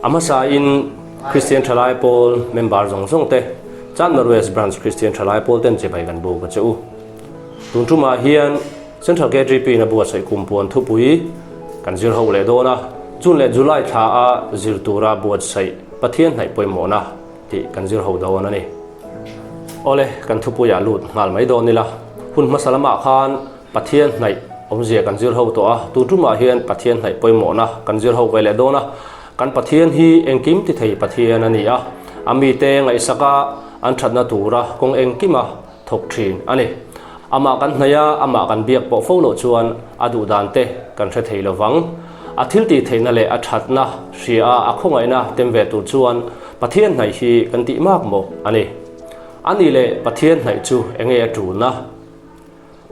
A hmasain Kristian Thalai Pawl member zawng zawng te, Chandmar West Branch Kristian Thalai Pawl ten chibai kan buk a che u. Tun tumah hian Central KTP in a buatsaih kum puan thupui kan zir ho leh dawn a, June leh July thla a zir tura buatsaih Pathian hnaih pawimawhna tih kan zir ho dawn a ni. Awle, kan thupuiah lut nghal mai dawn ila, hun hmasa lamah khan Pathian hnaih awmzia kan zir ho tawh a, tun tumah hian Pathian hnaih pawimawhna kan zir ho ve leh dawn a. Kan Pathian hi engkim ti thei Pathian a ni a, a mite ngaihsaka an thatna tura kawng engkima thawk thin a ni. Amah kan hnaih a, amah kan biak pawh fo loh chuan a duh dan te kan hre thei lo vang. A thil tih theihna leh a thatna hria a, a khawngaihna tem ve tur chuan Pathian hnaih hi kan tih mak mawh a ni. A nih leh Pathian hnaih chu enge a tulna?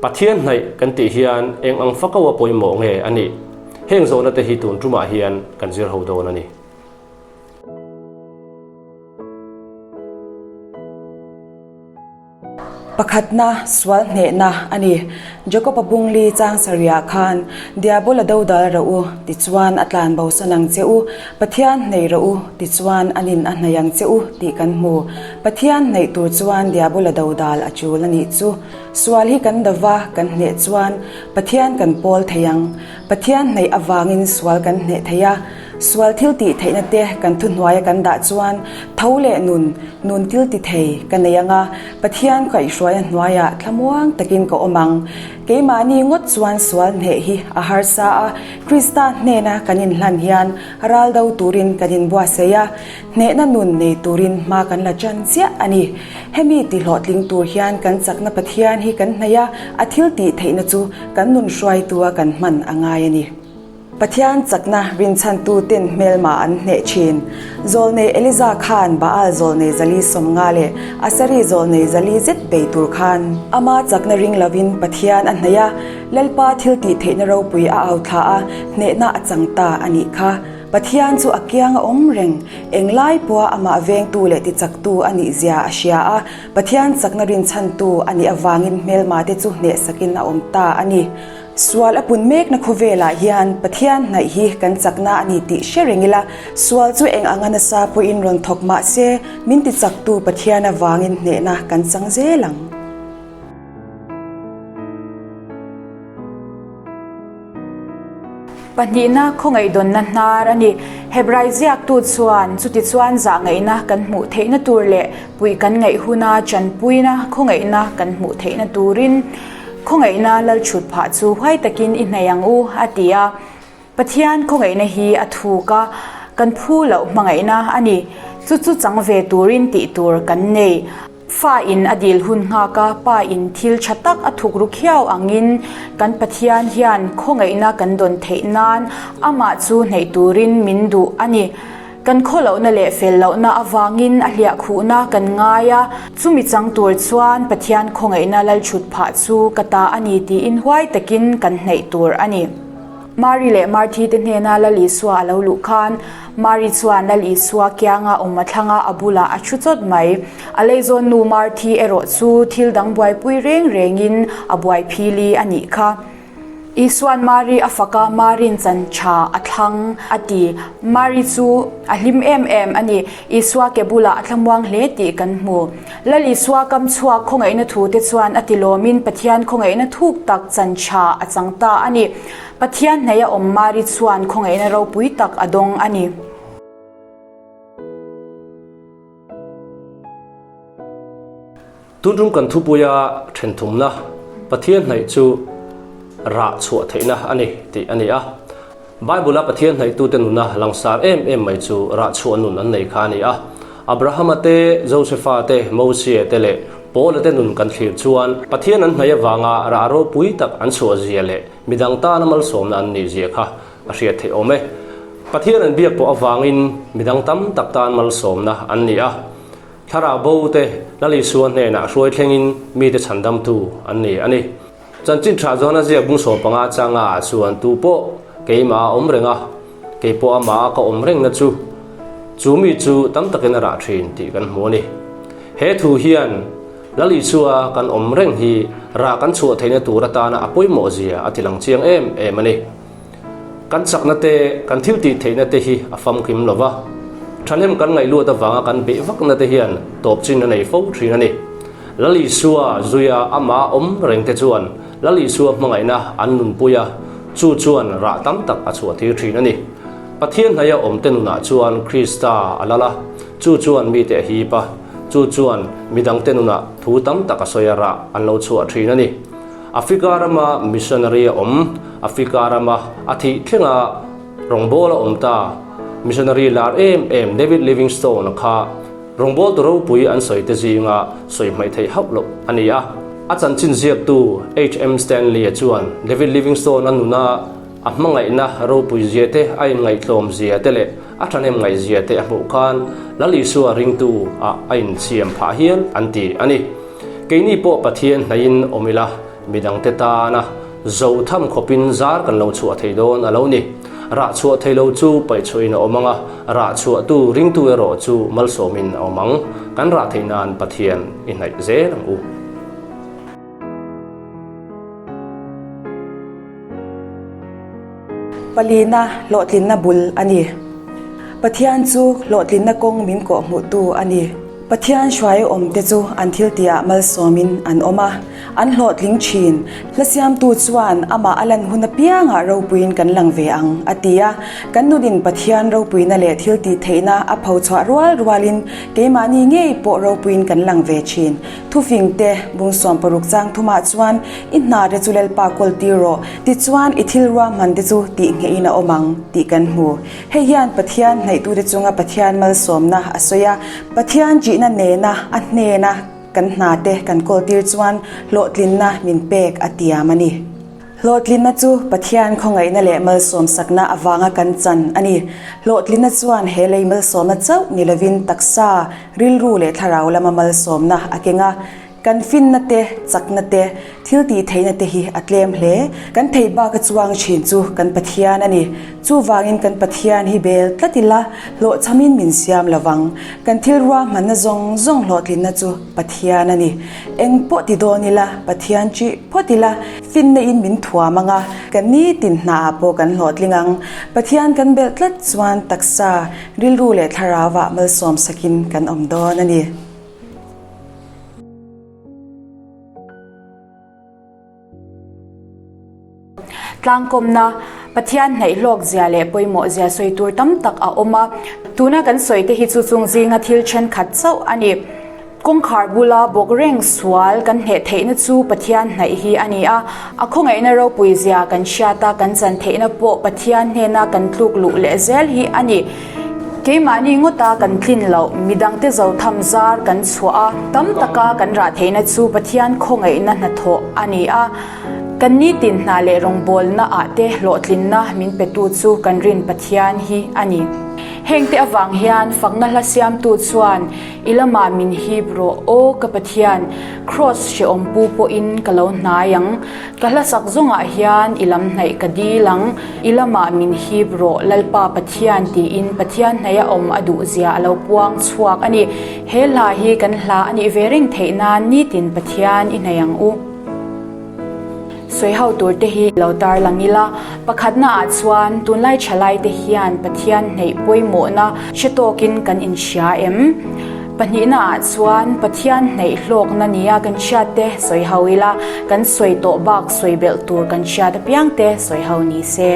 Pathian hnaih kan tih hian eng ang fako a pawimawh nge a nih? Heng zawhna te hi tun tumah hian kan zir ho dawn a ni. Pakhatna, sual hnehna a ni. Jakob-a bungli chang sarihah khan, Diabola dodal rawh u, tichuan a tlan bosan ang che u, Pathian hnaih rawh u, tichuan a nin a hnaih ang che u, tih kan hmu. Pathian hnaih tur chuan Diabola dodal a tul a nih chu. Sual hi kan dova kan hneh chuan Pathian kan pawl thei ang. Pathian hnaih avangin sual kan hneh thei a. Sual thil tih theihna te kan thuhnuaia kan dah chuan tho leh nun, nun thil ti thei ka nei ang a, Pathian kaihhruaina hnuaiah thlamuang takin ka awm ang. Keimahni ngawt chuan sual hneh hi a harsa a, Krista hnena kan inhlan hian ral do turin kan inbuatsaih a, hnehna nun nei turin hma kan la ṭan chiah a ni. Hemi ti hlawhtling tur hian kan chakna Pathian hi kan hnaih a, a thil tih theihna chu kan nun hruaitua kan hman a ngai a ni. Pathian chakna rinchhantu ten hmelma an hneh thin. Zawlnei Eliza khan Baal zawlnei zali 50 leh Asari zawlnei zali zet bei tur khan ama chakna ring lovin Pathian a hnaih a, Lalpa thil tih theihna ropui a au thla a, hnehna a chang ta a nih kha. Pathian chu a kiang a awm reng, englai pawha amah vengtu leh tichaktu a nih zia a hria a, Pathian chakna rinchhantu a nih avangin hmelma te chu hnehsakin a awm ta a ni. Sual a pun mekna khawvelah hian Pathian hnaih hi kan chakna a ni tih hre reng ila, sual chu eng anga nasa pawhin rawn thawk mah se, min tichaktu Pathian avangin hnehna kan chang zel ang. Pahnihna khawngaihdawnna hnar a ni. Hebrai ziaktu chuan chutichuan zahngaihna kan hmuh theihna tur leh puih kan ngaih huna chanpuina khawngaihna kan hmuh theihna turin Khawngaihna lal chhut phah chu huai takin i hnaih ang u, a ti a. Pathian khawngaihna hi a thuk a, kan phu loh hmangaihna a ni. Chu chu chang ve turin tih tur kan nei. Fa in a dil hun nghak a, pa in thil tha tak a thuk ru khiau angin kan Pathian hian khawngaihna kan dawn theih nan amah chu hnaih turin min duh a ni. Kan khawlohna leh fel lohna avangin a hliahkhuhna kan ngai a, chumi chang tur chuan Pathian khawngaihna lalchhut phah chu ka ta a ni tiin huai takin kan hnaih tur a ni. Mari leh Marthi te hnena Lal Isua a lo luh khan Mari chuan Lal Isua kianga awm a thlang a, a bulah a thu chawt mai. A leizawn nu Marthi erawh chu thil dang buaipui reng rengin a buai phili a nih kha. Isua'n Mari a fak a, Mari'n chan tha a thlang a ti. Mari chu a hlim em em a ni. Isua ke bulah a thlamuang hle tih kan hmu. Lal Isua kam chhuak khawngaihna thu te chuan a ti lawmin Pathian khawngaihna thuk tak chan tha a chang ta a ni. Pathian hnaih a awm Mari chuan khawngaihna ropui tak a dawng a ni. Tuntum kan thupuia thenthumna Pathian hnaih chu rah chhuah theihna a ni tih a ni a. Bible-a Pathian hnaihtute nuna langsar em em mai chu rah chhuah nun an nei kha a ni a. Abrahama te, Josefa te, Mosia te leh Paula te nun kan thlir chuan Pathian an hnaih avanga rah ropui tak an chhuah zia leh midang tana malsawmna an nih zia kha a hriat theih awm e. Pathian an biak pawh avangin midang tam tak tan malsawmna an ni a. Thlarau bo te Lal Isua hnenah hruai thlengin mite chhandamtu an ni a ni. Chanchin tha zawn a ziak bung 15 changa ah chuan tu pawh keimah a awm reng a, kei pawh amah a ka awm rengna chu chu mi chu tam takin a rah thin tih kan hmu a ni. He thu hian Lal Isua kan awm reng hi rah kan chhuah theihna tur atana a pawimawh zia a tilang chiang em em a ni. Kan chakna te, kan thil tih theihna te hi a famkim lo va, thahnem kan ngaih luat avanga kan beih vakna te hian tawp chin a nei fo thin a ni. Lal Isua zuia amah awm reng te chuan Lal Isua hmangaihna an nunpui a, chu chuan rah tam tak a chhuah tir thin a ni. Pathian hnaia awm te nunah chuan Krista a lal a, chu chuan mite a hip a, chu chuan midangte nunah thu tam tak a sawi a rah an lo chhuah thin a ni. Africa rama missionary a awm, Africa rama a thih thlenga rawngbâwl a awm ta, missionary lar em em David Livingstone-a kha rawngbâwltu ropui an sawi te zinga sawi hmaih theih hauh loh a ni a. A chanchin ziaktu HM Stanley-a chuan David Livingstone-a nuna A hmangaihna ropui zia te, a inngaihtlawm zia te leh a thahnem ngaih zia te a hmuh khan Lal Isua ringtu ah a insiam phah hial an ti a ni. Keini pawh Pathian hnaihin awm ila, midangte tana zo tham khawpin zar kan lo chhuah thei dawn a lo ni. Rah chhuah thei lo chu paih chhuahin a awm ang a, rah chhuahtu ringtu erawh chu malsawmin a awm ang. Kan rah theih nan Pathian i hnaih zel ang u. Palina hlawhtlinna bul a ni. Pathian chu hlawhtlinna kawng min kawhhmuhtu a ni. Pathian hruai awmte chu an thiltihah malsawmin an awm a, an hlawhtling thin. Hla siamtu chuan amah a lan hun apiangah ropuiin kan lang ve ang, a ti a. Kan nunin Pathian ropuina leh thiltih theihna a phochhuah rual rualin keimahni ngei pawh ropuiin kan lang ve thin. Thufing te, bung 60 chang thumah chuan i hna te chu Lalpa kawl tir rawh, tichuan i thil ruahman te chu tih nghehin a awm ang tih kan hmu. Hei hian Pathian hnaihtute chunga Pathian malsawmna a sawi a, Pathian ṭihna nena a hnena kan hna te kan kawl tir chuan hlawhtlinna min pek a tiam a ni. Hlawhtlinna chu Pathian khawngaihna leh malsawmsakna avanga kan chan a ni. Hlawhtlinna chuan he lei malsawmna chauh ni lovin taksa, rilru leh thlarau lama malsawmna a keng a. Kan finna te, chakna te, thil tih theihna te hi a tlem hle. Kan theih bak a chuang thin chu kan Pathian a ni. Chuvangin kan Pathian hi bel tlat ila, hlawhchhamin min siam lovang. Kan thil ruahmanna zawng zawng hlawhtlinna chu Pathian a ni. Eng pawh ti dawn ila, Pathian ṭih phawt ila, finna in min thuam ang a, kan nitin hnaah pawh kan hlawhtling ang. Pathian kan belh tlat chuan taksa, rilru leh thlarauah malsawm sakin kan awm dawn a ni. Tlangkawmna, Pathian hnaihhlawk zia leh pawimawh zia sawi tur tam tak a awm a, tuna kan sawi te hi chu chung zinga thil thenkhat chauh a ni. Kawngkhar bula bawk reng sual kan hneh theihna chu Pathian hnaih hi a ni a, a khawngaihna ropui zia kan hriat a, kan chan theihna pawh Pathian hnena kan tluk luh leh zel hi a ni. Keimahni ngawta kan tlin loh, midangte zotham zar kan chhuah a, tam taka kan rah theihna chu Pathian khawngaihna hnathawh a ni a. Kan nitin hna leh rawngbawlna ah te hlawhtlinna min petu chu kan rin Pathian hi a ni. Hengte avang hian fakna hla siamtu chuan I lamah min hip rawh aw ka Pathian, Kraws hrehawm pu pawhin ka lo hnai ang. Ka hlasak zawngah hian i lam hnaih ka dil ang, i lamah min hip rawh Lalpa Pathian tiin Pathian hnaih a awm a duh zia a lo puang chhuak a ni. He hla hi kan hla a nih ve reng theih nan nitin Pathian i hnaih ang u. Sawi ho tur te hi lo tar lang ila, pakhatna ah chuan tunlai thalai te hian Pathian hneih pawimawhna hre tawkin kan inhria em? Pahnihna ah chuan Pathian hneih hlawkna nia kan hriat te sawi ho ila, kan sawi tawh bak sawi belh tur kan hriat apiang te sawi ho ni se.